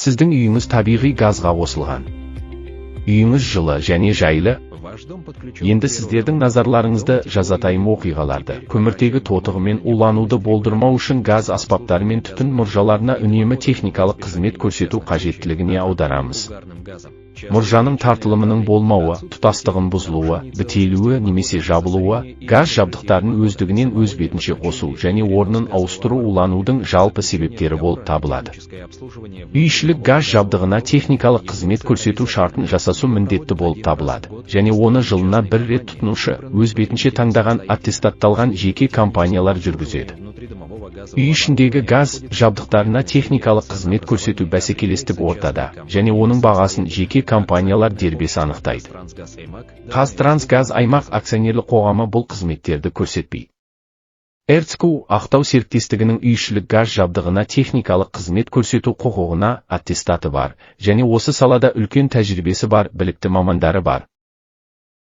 Сіздің үйіңіз табиғи газға қосылған. Үйіңіз жылы және жайлы. Енді сіздердің назарларыңызды жазатайым оқиғаларды, көміртегі тотығымен улануды болдырмау үшін газ аспаптары мен түтін мұржаларына үнемі техникалық қызмет көрсету қажеттілігіне аударамыз. Мұржаның тартылымының болмауы, тұтастығын бұзылуы, бітелуі немесе жабылуы, газ жабдықтарын өздігінен өз бетінше қосу және орнын ауыстыру уланудың жалпы себептері болып табылады. Үй ішілік газ жабдығына техникалық қызмет көрсету шартын жасасу міндетті болып табылады және оны жылына бір рет тұтынушы өз бетінше таңдаған аттестатталған жеке компаниялар жүргізеді. Үй ішіндегі газ жабдықтарына техникалық қызмет көрсету бәсекелестік ортада және оның бағасын жеке компаниялар дербес анықтайды. ҚазТрансГаз Аймақ акционерлік қоғамы бұл қызметтерді көрсетпейді. РЦКУ Ақтау серіктестігінің үй ішілік газ жабдығына техникалық қызмет көрсету құқығына аттестаты бар және осы салада үлкен тәжірибесі бар білікті мамандары бар.